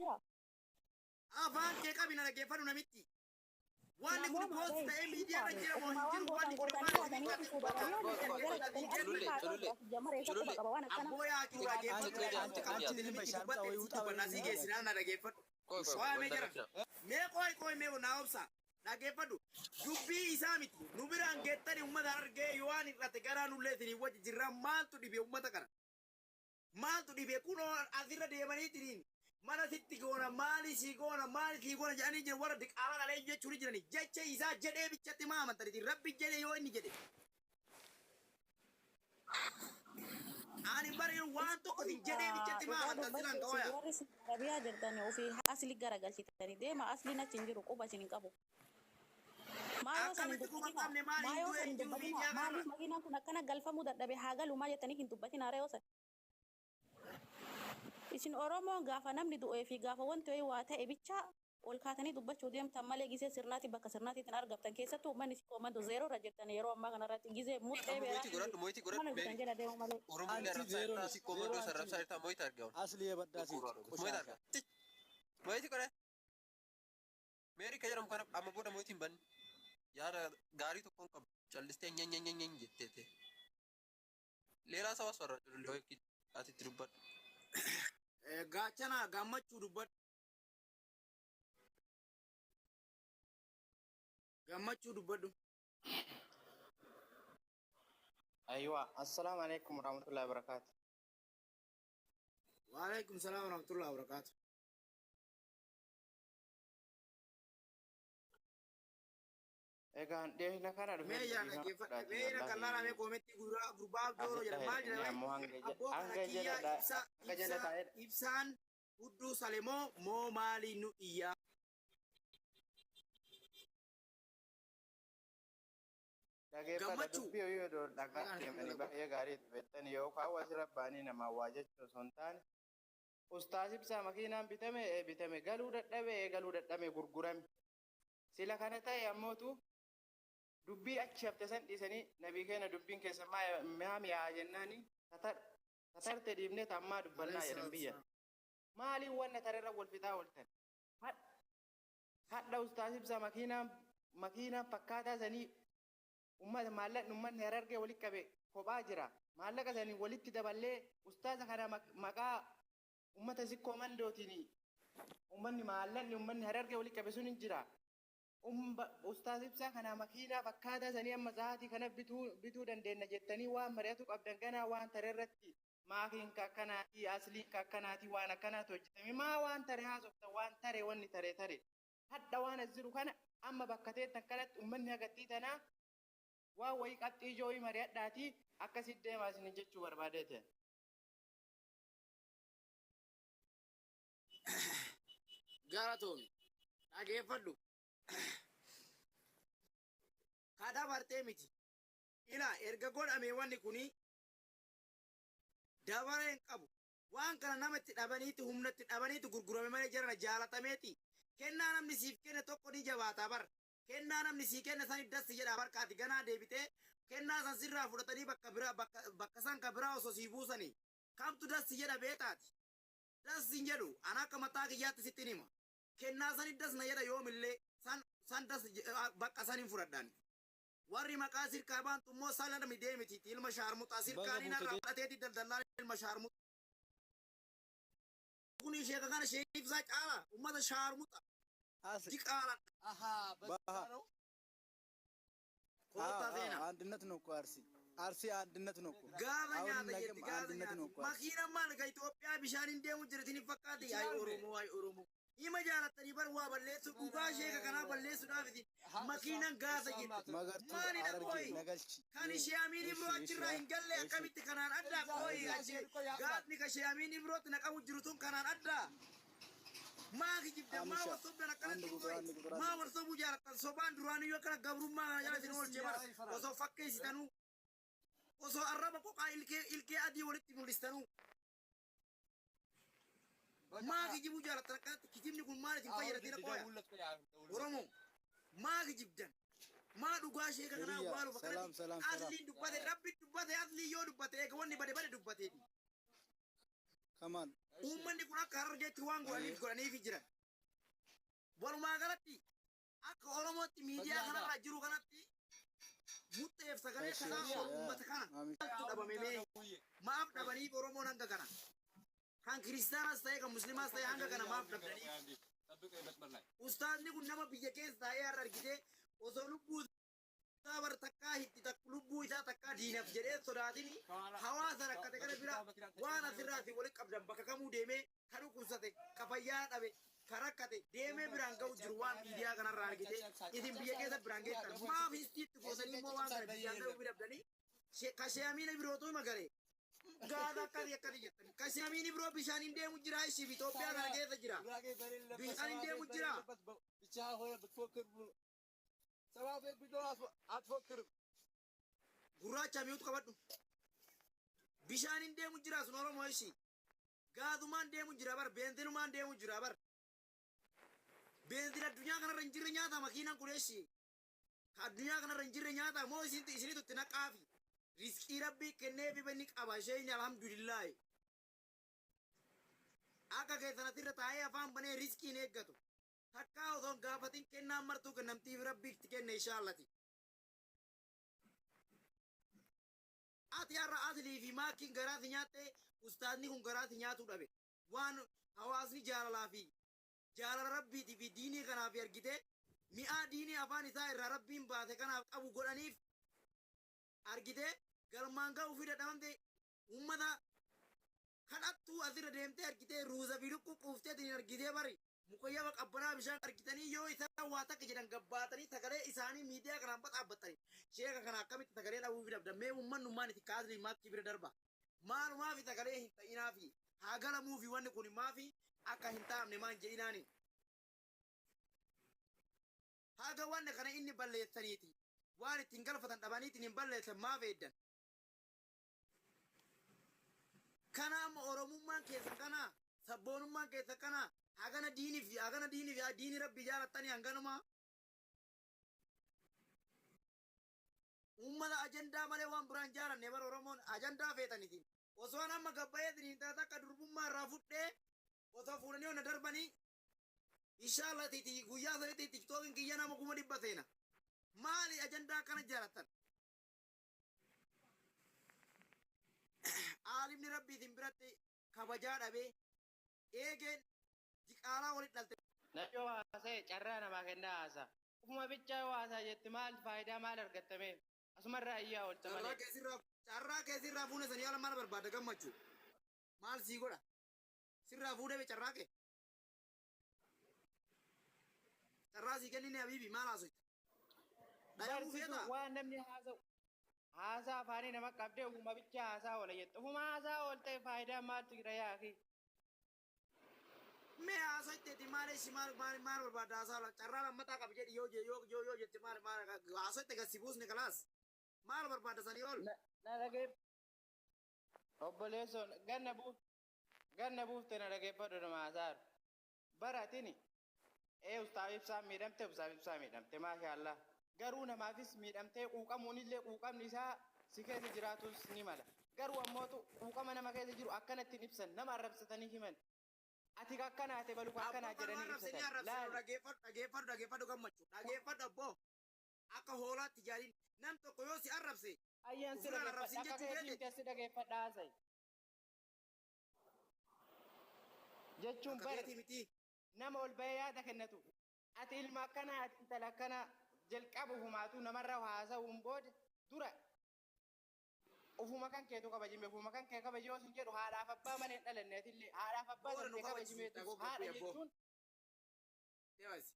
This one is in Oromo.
jira. Afaan kee qabi na dhaggeeffadhu namitti. Wanni kun Namooma post ga'e ta'ee miidiyaa irra hin jira moo ofumaa hin waan jiru gootan wanni kun gootanii maal gootanii isin itti fuudhanii yoo dubbata deemtan gara galtanii asliin Culullee, kaatoo culullee, jira jamara eessa quba culullee. qaba waan akkana. Abboo yaa jiru Anti dhaggeeffadhu clear, yaa anti jiru clear. qabatti namichi dubbatte si dubbanna sii geessinaan na dhaggeeffadhu. Qoy, qoy, Qoy mee wal jira. darabsina. Mee qoy qoy mee naa obsa. Dhaggeeffadhu. Dubbii isaa miti. Nu biraan geettani uummata argee yoo waan hir'ate garaa nullee isinii wajji jirra maaltu dhibe uummata kana. Maaltu dhibe kunoo asirra deemaniitiniin mana sitti goona maali sii goona maali sii goona jedhanii jiran warra diqaalaa dhalee jechuun jirani jecha isaa jedhee bichatti maa amantaniiti rabbi jedhe yoo inni jedhe ani bari waan tokko sin jedhee bichatti maa Dhugaa amantan silaan dubbachuuf qooya. warri Arabiyaa jirtan ofii asli garagalchitanii deema asliin achi hin jiru quba isin hin qabu. Maayoo san hin Akkamitti quba hin dubbatina qabne maali hin maayoo du'e san hin hin jiru dubbatina miidiyaa maaliif kanarra. makiinaan kun akkana galfamuu dadhabe haa galu maa jettanii hin dubbatina re'oo san. Isin Oromoon gaafa namni du'ee fi gaafa wanti wayii waa ta'e bicha ol kaatanii dubbachuu deemtan malee gisee sirnaati bakka sirnaatiitiin argamtan keessattuu uummanni si koommantu zeeroo irra jirtan yeroo ammaa kanarratti gisee muxxee Amma beeraa mo'itii godhadhu, mo'itii godhadhu, mana bitan Meeri. jala deemu malee. Oromoon Anchi arrabsaa zeeroo jirta, niti si koomandoo zeeroo anchi arrabsaa jirta, mo'itii argamu. asli የበዳ ሴት Mo'itii ቆሻሻ arga. Mo'itii godhe. Meeri ka jedhamu kana amma booda mo'itii hin banne. Yaada gaarii tokko hin qabdu. Callistee nyen nyen nyen nyen jettee. ሌላ ሰው አስፈራ ጩሉሌ ወይ ati itti dubbadhu. Gaachana gammachuu dubbadhu. Gammachuu dubbadhu. Aywa, assalamu alaikum warahmatullahi wabarakatuh. Waalaikum salaam warahmatullahi wabarakatuh. Egaan dhiyeenya kana dhufee Mee yaa dhiifama dhaggeeffadhu. godhaatii Mee na kallaala mee wallahi koometti gurbaa gurbaa dooroo asitti jedha maal jedha hir'inni wayi ammoo abboo kana hanga jala kiyyaa ibsa hanga jala ibsa taa'edha. ibsaan hudduu salemoo moo maalii nu iyyaa. Dhageeffadha Gammachuu. dubbii ho'i odoo dhagaa Maqaan deemanii isaa baay'ee gaarii beektani yookaan wasirra ba'anii namaa waa jechuu osoo hin taane ustaas ibsaa makiinaan bitame ee bitame galuu dadhabe ee galuu dadhabe gurgurame. Sila kana ta'e ammootu dubbii achi hafte san dhiisanii nabii keenya dubbiin keessa maa mi'aa jennaani tatarte dhiibnee tammaa dubbannaa Alayhi jedhan salaatu biyya. wasalaam. Maaliin wanna tarerra wal fixaa ooltan? Hadha ustaas ibsaa makiinaan fakkaataa sanii ummata maallaqni ummanni harargee walitti qabe kophaa jira. Maallaqa sanii walitti daballee ustaaza kana maqaa ummata sikkoo mandootiin ummanni maallaqni ummanni harargee walitti qabe sun hin jira. Ustaaz ibsaa kana makiinaa fakkaataa sanii amma sa'aatii kana bituu dandeenya jettanii waan mari'atu qabdan ganaa waan tare irratti maakiin ka akkanaatii asliin ka akkanaatii waan akkanaatu hojjetame maa waan tare haasofta waan tare wanni tare tare hadha waan as jiru kana amma bakka teettan kanatti ummanni hagattii tanaa waan wayii qabxii ijooyi mari'adhaatii akkasitti deemaa isin jechuu barbaadeete. Galatoomi. Dhageeffadhu. Ka dabartee miti. Ilaa erga godhame wanni kuni dabaree hin qabu. Waan kana nama itti dhabaniiti humna itti dhabaniiti gurgurame malee jarana jaalatameeti. Kennaa namni siif kenne tokko ni jabaata bar. Kennaa namni sii kenne sani dassi jedha bar kaati ganaa deebitee kennaa san sirraa fudhatanii bakka bira bakka bakka san ka biraa osoo sii buusanii kamtu dassi jedha beetaati. Das hin jedhu ana akka mataa kiyyaatti sitti hima. Kennaa sani das na jedha yoomillee san san das bakka san hin fudhadhaan. Warri maqaa sirkaa baantu immoo sana midee miti ilma shaarmuxaa Baga sirkaanii buute narraa fudhateeti daldallaan ilma shaarmuxaa. Kun ishee kana ishee ibsaa caala ummata shaarmuxa አስ diqaala አሃ በዛ ባሃ ነው። koottaa seenaa. አንድነት ነው እኮ አርሲ አርሲ አንድነት ነው እኮ Gaafa አሁንም nyaata ነገም jetti gaafa አንድነት ነው nyaati. እኮ አርሲ Makiina maal ka Itoophiyaa bishaan hin deemu jirti ni fakkaatti. Ay ይችላል እንዴ? Oromoo ay Oromoo. Ima jaalattanii bar waa balleessu dhugaa sheeka kanaa balleessuudhaafiti makiinan gaasa jetti. መገርቱ Maalidha ሐረርጌ qoyi? ነገልቺ Kan ishee amiin እሺ ibroo እሺ achirraa hin galle እሺ akkamitti kanaan addaa እዛ qoyi እዛ achi ሲሄድ እኮ ያፍራል። gaafni ka ishee amiin ibrootti naqamu jiru tun kanaan addaa. Maa kijibda maa አምሻ wal sobdan አንድ akkanatti ቁጥር qoyi አንድ ቁጥር አንድ maa ቁጥር wal sobuu jaalattan sobaan duraaniyyuu akkana gabrummaa kana jala isin እኔ oolchee bara ሲያይ ይፈራል። osoo fakkeessitanuu osoo arraba qoqaa ilkee ilkee adii walitti mul'istanuu በቃ maa kijibuu jaalattan akkanatti kijibni kun maal isin አሁን fayyada qoya ልደውልለት ቆይ፣ አሁን ልደውልለት። Oromoo maa kijibdan maa dhugaa sheeka kanaa ሂሪያ awwaaluuf ሰላም akkanatti ሰላም ሰላም asliin dubbate rabbi dubbate aslii yoo dubbate eega wanni bade bade dubbateeti. ከማል Uummanni kun akka Harargeetti waan godhaniif godhaniif jiran. Walumaa galatti akka Oromootti miidiyaa kanarra jiru kanatti muxxeef sagalee kanaa uummata kana maaltu dhabame mee? Maaf dhabaniif Oromoon hanga kana? Kan Kiristaanas ta'e, kan Muslimaas ta'e, hanga kana maaf dhabdaniif? Ustaazni kun nama biyya keessa taa'ee har'a argitee osoo lubbuu isaa bar takkaa hitti lubbuu isaa takkaa diinaf jedhee sodaatini hawaasa rakkate kana bira waan asirraati walitti qabdan bakka kamuu deemee ka dhukkubsate, ka fayyaa dhabe, ka rakkate deemee biraan ga'u jiru. Waan miidiyaa kanarraa argite isin biyya keessa biraan geessan maaf histiitti gootanii immoo waan kana biyyaan ga'uu dhabdanii? Ka sheemiina birootu magaree gaada akkasii akkasii jettanii ka sheemiini biroo bishaan hin deemu jira. Ishiif Itoophiyaa kana keessa jira, bishaan hin deemu jira. Gurraacha mi'uutu qabadhu. Bishaan hin deemu jira sun Oromoo ishii. Gaazumaan deemu jira bar, beenzilumaan deemu jira bar. Beenzila addunyaa kanarra hin jirre nyaata makiinaan kun ishii. Ka addunyaa kanarra hin jirre nyaata moo isinitu itti naqaafi. Rizqii Rabbii kenneefi inni qaba isheen, alhamdulillaahi. Akka keessan asirra taa'ee afaan banee rizqii hin eeggatu. Takkaa osoo hin gaafatin kennaan martuu kennamtiif Rabbii itti kenne inshaallati. Ati har'a Aslii fi Maakkiin garaa si nyaatte, ustaazni kun garaa si nyaatuu dhabe. Waan hawaasni jaalalaa fi jaalala Rabbiitii fi diinii kanaaf argite mi'aa diinii afaan isaa irraa Rabbiin baase kanaaf qabu godhaniif argite galmaan ga'uu fi dadhabamte. Uummata kadhattuu asirra deemtee argitee ruuza fi lukkuu quufteetiin argitee bari mukayyaba qabbanaa bishaan argitanii yoo isaan waa takka jedhan gabbaatanii sagalee isaanii miidiyaa kanaan baxaabbattanii sheeka kana akkamitti sagalee dhabuu fi dhabdan? Mee uummanummaan itti kaasni Maakkii bira darba maalumaafi sagalee hin ta'inaafi haa galamuufi wanni kun maafi akka hin taa'amne maan je'inaani haga wanni kana inni balleessaniiti waan ittiin galfatan dhabaniitiin hin balleessan maaf eeddan? Kana amma Oromummaan keessan kana, sabboonummaan keessan kana, hagana diiniif hagana diiniif diini Rabbi jaalattanii hanganuma ummata ajandaa malee waan biraan jaalanne bara. Oromoon ajandaa feetanitiin osoo an amma gabbayee isiniin taate akka durbummaa irraa fudhee osoo fuudhanii ona darbanii inshallah titi guyyaa sanitti TikTokin kiyya nama 100,000 seena. Maali ajandaa akkana jaalattan? Aalimni Rabbii isin biratti kabajaa dhabee eegeen diqaalaa walit dhalte. Nacoo haasa'e carraa namaa kennaa haasa. Ufuma bichaa yoo haasaa jetti maal faayidaa maal argattame? Asumarraa iyyaa oolta Carraa malee. keessirraa carraa keessirraa fuune sanii ala maal barbaada gammachuu? Maal sii godha? Sirraa fuudhee carraa kee. Carraa sii kennine habiibi, maal haasoyta? Dhayamuu Barsiisu feetaa? waan namni haasa'u. Haasaa afaanii nama qabdee ufuma bichaa haasaa oola jette. Ufuma haasaa oolte faayidaa maaltu jira yaaki? Mee haasoyteeti maal ishi maal maal maal barbaada haasaa ola? Carraa lammataa qabi jedhi yoo yoo yoo yoo jette maal maal haasoyte gasi buusne kalaas. Maal barbaada sanii ol? Na dhageef. Obboleessoon ganna buuf ganna buufte na dhageeffadhu nama haasaaru. Bara atini ee ustaaf ibsaa miidhamte, ustaaf ibsaa miidhamte, maashaallah. Garuu namaafis miidhamtee quuqamuun illee quuqamni isaa si keessa jiraatus ni mala. Garuu ammootu quuqama nama keessa jiru akkanatti hin ibsan, nama arrabsatanii himan. Ati akkanaa ta'e baluka akkanaa Abboo kan jedhanii arrabsanii ibsatan. arrabsanii Laali. Dhageeffadhu, dhageeffadhu, dhageeffadhu gammachuu, dhageeffadhu abboo. Akka hoolaatti jaaliin nam tokko yoo si arrabse Ayyaan si ofirraan dhageeffadha arrabsin akka jechuu keetii feete. miti as si dhageeffadha haasa'i. Jechuun Akka bar keetii miti. Nama ol bahee yaada kennatu. Ati ilma akkanaa, ati intala akkanaa jalqaba ufumaatu namarra haasa'uun booda dura ufuma kan keetu kabajime, ufuma kan kee kabaji yoo sin jedhu haadhaaf abbaa malee hin dhalanne, atillee haadhaaf abbaa Booda nu tantee kabajisiifta kabajimeetus goggobbee haadha abboo. jechuun Deemasi.